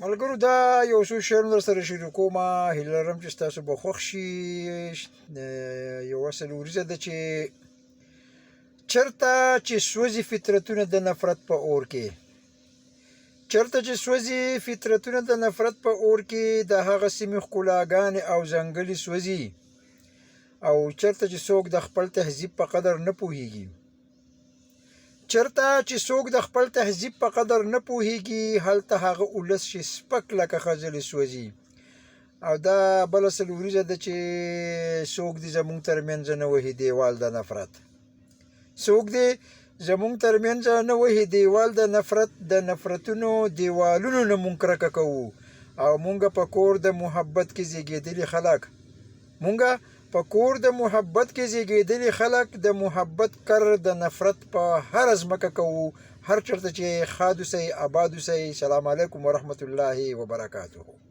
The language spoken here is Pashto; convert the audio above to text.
ملګرو دا یو څو شعرونه در سره شریکوم، هیله لرم چې ستاسو به خوښ شي. یوه څلوریزه ده چې چرته چې سوځي فطرتونه د نفرت په اور کې، چرته چې سوځي فطرتونه د نفرت په اور کې، د هغه سیمې ښکلاګانې او ځنګلي سوځي. او چرته چې څوک د خپل تهذیب په قدر نه پوهیږي، چرته چې څوک د خپل تهذیب په قدر نه پوهیږي، هلته هغه ولس چې سپک لکه خځلې سوځي. او دا بله څلوریزه ده چې څوک دې زمونږ ترمنځ نه وهي دیوال د نفرت، څوک دې زمونږ ترمنځ نه وهي دیوال د نفرت، د نفرتونو دیوالونو نه مونږ کرکه کوو. او مونږ په کور د محبت کې زیږېدلي خلک، مونږ په کور د محبت کې زیږېدلي خلک، د محبت کر د نفرت په هره ځمکه کوو. هر چېرته چې ښاد اوسئ، اباد اوسئ. سلام علیکم ورحمت الله وبرکاته.